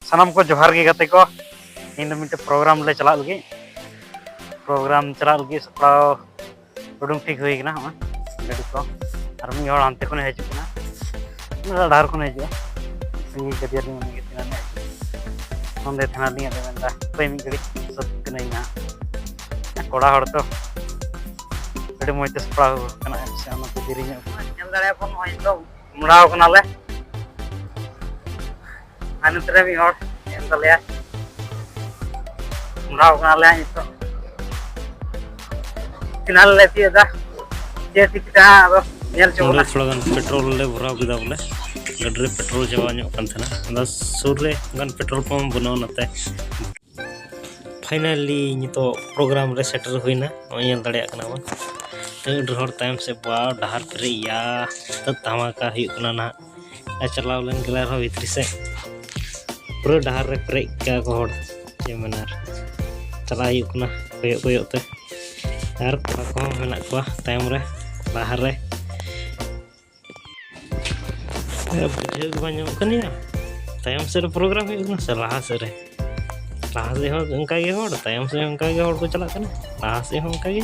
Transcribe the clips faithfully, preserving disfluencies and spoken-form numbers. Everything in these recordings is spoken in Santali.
ᱥᱟᱱᱟᱢ ᱠᱚ ᱡᱚᱦᱟᱨ ᱜᱮ ᱜᱟᱛᱮ ᱠᱚ᱾ ᱛᱮᱦᱮᱧ ᱫᱚ ᱢᱤᱫᱴᱮᱱ ᱯᱨᱳᱜᱨᱟᱢ ᱞᱮ ᱪᱟᱞᱟᱜ ᱞᱟᱹᱜᱤᱫ, ᱯᱨᱳᱜᱨᱟᱢ ᱪᱟᱞᱟᱜ ᱞᱟᱹᱜᱤᱫ ᱥᱟᱯᱲᱟᱣ ᱩᱰᱩᱝ ᱴᱷᱤᱠ ᱦᱩᱭ ᱠᱟᱱᱟ᱾ ᱦᱚᱸᱜᱼᱚᱭ ᱜᱟᱹᱰᱤ ᱠᱚ ᱟᱨ ᱢᱤᱫ ᱦᱚᱲ ᱦᱟᱱᱛᱮ ᱠᱷᱚᱱᱮ ᱦᱤᱡᱩᱜ ᱠᱟᱱᱟ, ᱚᱱᱟ ᱰᱟᱦᱟᱨ ᱠᱷᱚᱱᱮ ᱦᱤᱡᱩᱜᱼᱟ᱾ ᱥᱟᱺᱜᱤᱧ ᱜᱟᱹᱰᱤ ᱨᱮ ᱩᱱᱤ ᱜᱮ ᱛᱤᱱᱟᱹᱜ ᱮ ᱦᱤᱡᱩᱜᱼᱟ᱾ ᱱᱚᱸᱰᱮ ᱛᱟᱦᱮᱱᱟ ᱞᱤᱧ ᱟᱫᱚ ᱢᱮᱱᱫᱟ ᱦᱟᱯᱮ ᱢᱤᱫ ᱜᱷᱟᱹᱲᱤᱡ ᱥᱟᱹᱛ ᱠᱟᱹᱱᱟᱹᱧ ᱱᱟᱦᱟᱜ᱾ ᱠᱚᱲᱟ ᱦᱚᱲ ᱛᱚ ᱟᱹᱰᱤ ᱢᱚᱡᱽ ᱛᱮ ᱥᱟᱯᱲᱟᱣ ᱠᱟᱱᱟ ᱮᱢ ᱥᱮ ᱚᱱᱟᱛᱮ ᱫᱮᱨᱤ ᱧᱚᱜ ᱠᱟᱱᱟ᱾ ᱧᱮᱞ ᱫᱟᱲᱮᱭᱟᱜ ᱵᱚᱱ ᱱᱚᱜᱼᱚᱭ ᱱᱤᱛᱚᱜ ᱢᱚᱲᱟᱣ ᱠᱟᱱᱟᱞᱮ᱾ ᱟᱨ ᱱᱚᱛᱮ ᱨᱮ ᱢᱤᱫ ᱦᱚᱲ ᱮᱢ ᱛᱟᱞᱮᱭᱟ᱾ ᱢᱚᱲᱟᱣ ᱠᱟᱱᱟᱞᱮ ᱱᱤᱛᱚᱜ᱾ ᱛᱤᱱᱟᱹᱜ ᱞᱮ ᱛᱤᱭᱳᱜ ᱮᱫᱟ, ᱪᱮᱫ ᱴᱷᱤᱠ ᱠᱟᱱᱟ ᱟᱫᱚ ᱧᱮᱞ ᱪᱚ ᱱᱚᱰᱮ ᱵᱚᱱᱟ᱾ ᱛᱷᱚᱲᱟ ᱜᱟᱱ ᱯᱮᱴᱨᱳᱞ ᱞᱮ ᱵᱷᱚᱨᱟᱣ ᱠᱮᱫᱟ ᱵᱚᱞᱮ, ᱜᱟᱹᱰᱤ ᱨᱮ ᱯᱮᱴᱨᱳᱞ ᱪᱟᱵᱟ ᱧᱚᱜ ᱠᱟᱱ ᱛᱟᱦᱮᱱᱟ᱾ ᱟᱫᱚ ᱥᱩᱨ ᱨᱮ ᱚᱱᱠᱟᱱ ᱯᱮᱴᱨᱳᱞ ᱯᱟᱢᱯ ᱵᱟᱹᱱᱩᱜᱼᱟ ᱚᱱᱟᱛᱮ᱾ ᱯᱷᱟᱭᱱᱟᱞᱤ ᱱᱤᱛᱚᱜ ᱯᱨᱳᱜᱨᱟᱢ ᱨᱮ ᱥᱮᱴᱮᱨ ᱦᱩᱭᱱᱟ᱾ ᱱᱚᱜᱼᱚᱭ ᱧᱮᱞ ᱫᱟᱲᱮᱭᱟᱜ ᱠᱟᱱᱟ ᱵᱚᱱ, ᱛᱤᱱᱟᱹᱜ ᱰᱷᱮᱨ ᱦᱚᱲ ᱛᱟᱭᱚᱢ ᱥᱮᱫ, ᱵᱟᱣ, ᱰᱟᱦᱟᱨ ᱯᱮᱨᱮᱡ ᱭᱟ, ᱫᱷᱟᱢᱟᱠᱟ ᱦᱩᱭᱩᱜ ᱠᱟᱱᱟ ᱱᱟᱦᱟᱜ᱾ ᱟᱨ ᱪᱟᱞᱟᱣ ᱞᱮᱱ ᱜᱮᱞᱮ ᱟᱨᱦᱚᱸ ᱵᱷᱤᱛᱨᱤ ᱥᱮᱫ, ᱯᱩᱨᱟᱹ ᱰᱟᱦᱟᱨ ᱨᱮ ᱯᱮᱨᱮᱡ ᱠᱟᱜᱼᱟ ᱠᱚ ᱦᱚᱲ᱾ ᱪᱮᱫ ᱮᱢ ᱢᱮᱱᱟ, ᱟᱨ ᱪᱟᱞᱟᱜ ᱦᱩᱭᱩᱜ ᱠᱟᱱᱟ ᱠᱚᱭᱚᱜ ᱠᱚᱭᱚᱜ ᱛᱮ᱾ ᱟᱨ ᱠᱚᱲᱟ ᱠᱚᱦᱚᱸ ᱢᱮᱱᱟᱜ ᱠᱚᱣᱟ ᱛᱟᱭᱚᱢ ᱨᱮ, ᱰᱟᱦᱟᱨ ᱨᱮ᱾ ᱵᱩᱡᱷᱟᱹᱣ ᱜᱮ ᱵᱟᱝ ᱧᱟᱢᱚᱜ ᱠᱟᱱᱟ ᱭᱟ, ᱛᱟᱭᱚᱢ ᱥᱮᱫ ᱨᱮ ᱯᱨᱳᱜᱨᱟᱢ ᱦᱩᱭᱩᱜ ᱠᱟᱱᱟ ᱥᱮ ᱞᱟᱦᱟ ᱥᱮᱫ ᱨᱮ? ᱞᱟᱦᱟ ᱥᱮᱫ ᱦᱚᱸ ᱚᱱᱠᱟ ᱜᱮ ᱦᱚᱲ, ᱛᱟᱭᱚᱢ ᱥᱮᱫ ᱦᱚᱸ ᱚᱱᱠᱟ ᱜᱮ ᱦᱚᱲ ᱠᱚ ᱪᱟᱞᱟᱜ ᱠᱟᱱᱟ, ᱞᱟᱦᱟ ᱥᱮᱫ ᱦᱚᱸ ᱚᱱᱠᱟ ᱜᱮ᱾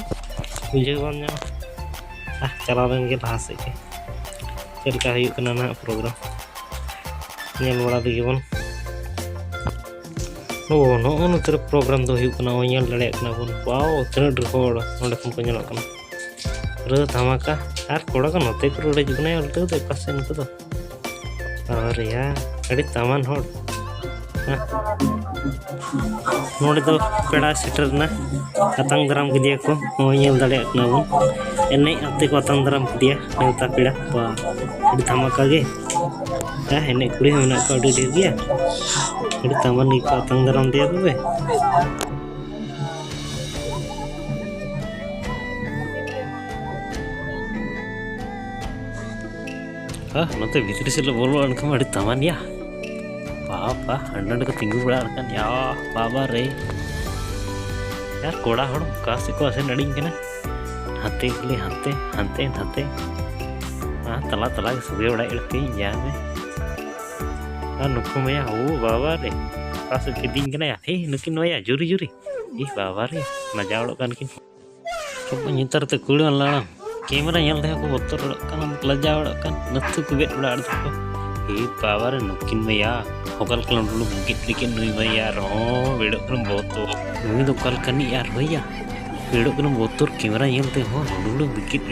ᱵᱩᱡᱷᱟᱹᱣ ᱵᱟᱢ ᱧᱟᱢᱟ᱾ ᱟᱦ, ᱪᱟᱞᱟᱣ ᱞᱮᱱ ᱜᱮ ᱞᱟᱦᱟ ᱥᱮᱫ ᱜᱮ᱾ ᱪᱮᱫ ᱞᱮᱠᱟ ᱦᱩᱭᱩᱜ ᱠᱟᱱᱟ ᱱᱟᱦᱟᱜ ᱯᱨᱳᱜᱨᱟᱢ, ᱧᱮᱞ ᱵᱟᱲᱟ ᱞᱮᱜᱮ ᱵᱚᱱ᱾ ᱳ, ᱱᱚᱜᱼᱚ ᱱᱚᱛᱮ ᱨᱮ ᱯᱨᱳᱜᱨᱟᱢ ᱫᱚ ᱦᱩᱭᱩᱜ ᱠᱟᱱᱟ᱾ ᱳ, ᱧᱮᱞ ᱫᱟᱲᱮᱭᱟᱜ ᱠᱟᱱᱟ ᱵᱚᱱ᱾ ᱣᱟᱣ, ᱛᱤᱱᱟᱹᱜ ᱰᱷᱮᱨ ᱦᱚᱲ ᱱᱚᱸᱰᱮ ᱠᱷᱚᱱ ᱠᱚ ᱧᱮᱞᱚᱜ ᱠᱟᱱᱟ᱾ ᱯᱩᱨᱟᱹ ᱫᱷᱟᱢᱟᱠᱟ᱾ ᱟᱨ ᱠᱚᱲᱟ ᱠᱚ ᱱᱚᱛᱮ ᱠᱚ ᱨᱩᱣᱟᱹᱲ ᱦᱤᱡᱩᱜ ᱠᱟᱱᱟ᱾ ᱩᱞᱴᱟᱹᱣ ᱫᱚ ᱚᱠᱟ ᱥᱮᱫ ᱱᱩᱠᱩ ᱫᱚ? ᱟᱨᱮ ᱭᱟ, ᱟᱹᱰᱤ ᱛᱟᱢᱟᱱ ᱦᱚᱲ᱾ ᱦᱮᱸ᱾ ᱱᱚᱰᱮ ᱫᱚ ᱯᱮᱲᱟ ᱥᱮᱴᱮᱨ ᱮᱱᱟ, ᱟᱛᱟᱝ ᱫᱟᱨᱟᱢ ᱠᱮᱫᱮᱭᱟ ᱠᱚ᱾ ᱱᱚᱜᱼᱚᱭ ᱧᱮᱞ ᱫᱟᱲᱮᱭᱟᱜ ᱠᱟᱱᱟ ᱵᱚᱱ, ᱮᱱᱮᱡ ᱟᱛᱮ ᱠᱚ ᱟᱛᱟᱝ ᱫᱟᱨᱟᱢ ᱠᱮᱫᱮᱭᱟ ᱱᱮᱣᱛᱟ ᱯᱮᱲᱟ᱾ ᱵᱟ, ᱟᱹᱰᱤ ᱫᱷᱟᱢᱟᱠᱟ ᱜᱮ᱾ ᱦᱮᱸ, ᱮᱱᱮᱡ ᱠᱩᱲᱤ ᱦᱚᱸ ᱢᱮᱱᱟᱜ ᱠᱚᱣᱟ ᱟᱹᱰᱤ ᱰᱷᱮᱨ ᱜᱮᱭᱟ᱾ ᱟᱹᱰᱤ ᱛᱟᱢᱟᱱ ᱜᱮᱠᱚ ᱟᱛᱟᱝ ᱫᱟᱨᱟᱢ ᱫᱮᱭᱟ ᱛᱚᱵᱮ᱾ ᱦᱟ, ᱱᱚᱛᱮ ᱵᱷᱤᱛᱨᱤ ᱥᱮᱫ ᱞᱮ ᱵᱚᱞᱚ ᱞᱮᱱᱠᱷᱟᱱ ᱢᱟ ᱟᱹᱰᱤ ᱛᱟᱢᱟᱱ ᱭᱟ᱾ ᱵᱟᱵᱟ, ᱦᱟᱸᱰᱮ ᱱᱟᱸᱰᱮ ᱠᱚ ᱛᱤᱸᱜᱩ ᱵᱟᱲᱟ ᱟᱠᱟᱱ ᱭᱟ, ᱵᱟᱵᱟ ᱨᱮ᱾ ᱭᱟᱨ, ᱠᱚᱲᱟ ᱦᱚᱲ ᱚᱠᱟ ᱥᱮᱫ ᱠᱚ ᱟᱥᱮᱱ ᱟᱹᱰᱤᱧ ᱠᱟᱱᱟ᱾ ᱦᱟᱱᱛᱮ ᱠᱷᱟᱹᱞᱤ ᱦᱟᱱᱛᱮ, ᱦᱟᱱᱛᱮ, ᱱᱟᱛᱮ᱾ ᱟᱨ ᱛᱟᱞᱟ ᱛᱟᱞᱟ ᱜᱮ ᱥᱚᱜᱮ ᱵᱟᱲᱟᱭ ᱮᱲᱯᱮ ᱧᱟᱢᱮ᱾ ᱟᱨ ᱱᱩᱠᱩ ᱢᱟᱭᱟ, ᱳ ᱵᱟᱵᱟ ᱨᱮ, ᱚᱠᱟ ᱥᱮᱫ ᱠᱤᱫᱤᱧ ᱠᱟᱱᱟᱭᱟ? ᱦᱮᱸ, ᱱᱩᱠᱤᱱ ᱢᱟᱭᱟ, ᱡᱩᱨᱤ ᱡᱩᱨᱤ᱾ ᱤᱦ ᱵᱟᱵᱟ ᱨᱮ, ᱞᱟᱡᱟᱣ ᱩᱲᱟᱹᱜ ᱠᱟᱱ ᱠᱤᱱ᱾ ᱱᱮᱛᱟᱨ ᱛᱮ ᱠᱩᱲᱤ ᱞᱟᱲᱟᱢ, ᱠᱮᱢᱮᱨᱟ ᱧᱮᱞ ᱛᱮᱦᱚᱸ ᱠᱚ ᱵᱚᱛᱚᱨ ᱩᱲᱟᱹᱜ ᱠᱟᱱᱟ, ᱞᱟᱡᱟᱣ ᱩᱲᱟᱹᱜ ᱠᱟᱱ, ᱱᱟᱹᱛᱩ ᱠᱚ ᱵᱮᱫ ᱩᱲᱟᱹᱜ ᱠᱟᱱᱟ᱾ ᱮ ᱵᱟᱵᱟ ᱨᱮ, ᱱᱩᱠᱤᱱ ᱢᱟᱭᱟ, ᱚᱠᱟ ᱞᱮᱠᱟ ᱞᱩᱸᱰᱩ ᱞᱩᱸᱰᱩ ᱵᱤᱠᱤᱴ ᱵᱤᱠᱤᱴ ᱱᱩᱭ ᱢᱟᱭᱟ, ᱟᱨᱦᱚᱸ ᱵᱷᱤᱲᱚᱜ ᱠᱟᱱᱟ ᱵᱚᱛᱚᱨ᱾ ᱱᱩᱭ ᱫᱚ ᱚᱠᱟ ᱞᱮᱠᱟᱱᱤᱡ ᱟᱨ ᱦᱳᱭᱟ? ᱵᱷᱤᱲᱚᱜ ᱠᱟᱱᱟ ᱵᱚᱛᱚᱨ, ᱠᱮᱢᱮᱨᱟ ᱧᱮᱞ ᱛᱮᱦᱚᱸ ᱞᱩᱸᱰᱩ ᱞᱩᱸᱰᱩ ᱵᱤᱠᱤᱴ